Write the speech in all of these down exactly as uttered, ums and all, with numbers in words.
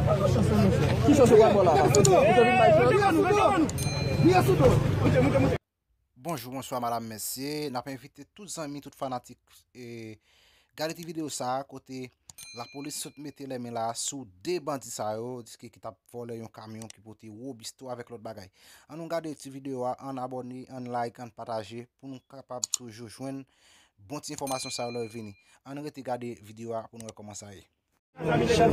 Ki chans ou pral bò la? Ou te vin bay chans? Vire sou do. Monte, monte, monte. Bonjou, bonswa, madam, mesye. N ap envite tout zanmi, tout fanatik, e, gade ti videyo sa a, kote lapolis sot mete lèmen la sou de bandi sa yo, diske ki t ap vòlè yon kamyon ki pote wobisto avèk lòt bagay. An nou gade ti videyo a, ann abòne, ann like, ann pataje, pou nou kapab toujou jwenn bon ti enfòmasyon sa yo lè yo vini. Ann rete gade videyo a pou nou wè kòman sa ye. Kouche,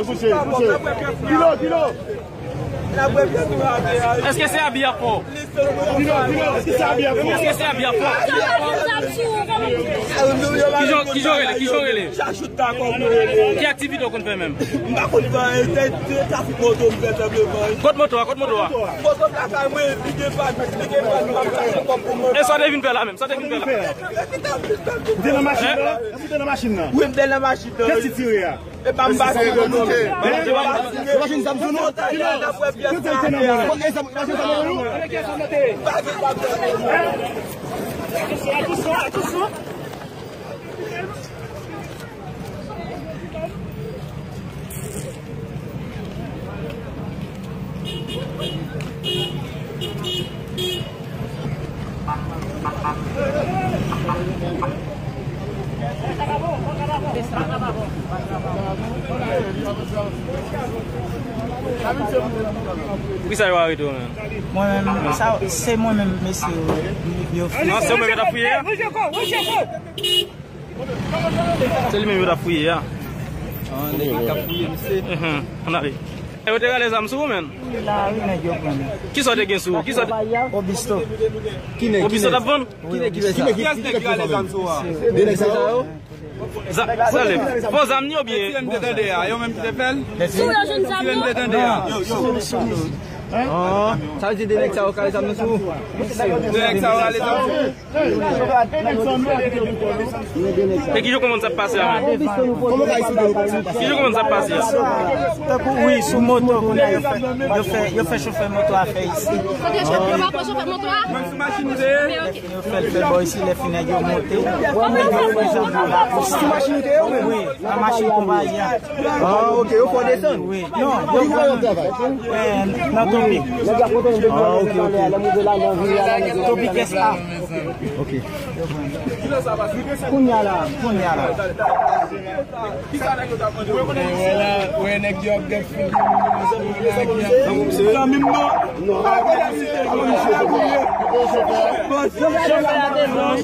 kouche, kouche. Kilo, kilo. Èske se abi a fò? Èske se abi a fò? Kijan, kijan w rele? Kijan w rele? Ki aktivite w konn fè menm? M pa konn fè anyen, se, se trafik moto m fè senpleman. Kot moto a? Kot moto a? Moto m lakay mwen, li gen bag, li gen bag, m ap chache kòb pou mwen. E sa w te vin fè la menm? Sa w te vin fè la? Ou te nan machin nan? Ou te nan machin nan? Wi, m te nan machin nan. Kiyès ki tire a? E pa m pa tire non. Hein? Ou pa jwenn zam sou nou? Kote l te nan men w? E zam, ou pa jwenn zam nan men w? Kisa yo arete w menm? Mwen menm, sa, se mwen menm, mesye yo, yo. Non, se ou menm yo t ap fouye a? Se li menm yo t ap fouye a. Ah, nèg yo t ap fouye, mesye. Mhm. Ann ale. E yo te rale zam sou ou, menm? Wi, la, wi, nèg yo pran. Kisa w te gen sou ou? Kisa w te... Obisto. Obisto t ap vann? Wi, Obisto. Kiyès nèg ki rale zam sou ou a? De nèg sa yo? Sa, sa le. Fo zam ni oubyen? Ti lè m te tande a, yo menm ki te fè l? Sou yo jwenn zam yo? Ti lè m te tande a. Yo, yo. Sou, sou nou. An, sa vle di de nèg sa yo rale zam nan sou ou? De nèg sa yo rale zam sou ou? E ki jan w konprann sa ap pase a menm? Ki jan w konprann sa ap pase a? Tankou, wi, sou moto, kounye a yo fè, yo fè, yo fè chofè moto a fè isi. Yo pa pran chofè moto a? Yo fè l fè bò isi, lè fini nèg yo monte. Nèg yo pran zam nan ba. Sou machin ou te ye ou menm? Wi, nan machin konpayi a. Ah, ok, yo fè w desann? Wi. Non, yo pran, eh, nan Topik. Ah, ok, ok. Topik S A. Ok. Kounye a la, kounye a la. Wè la, wè nèg yo ap gad figi moun nan. Zanmi m non. Chofè a te vann.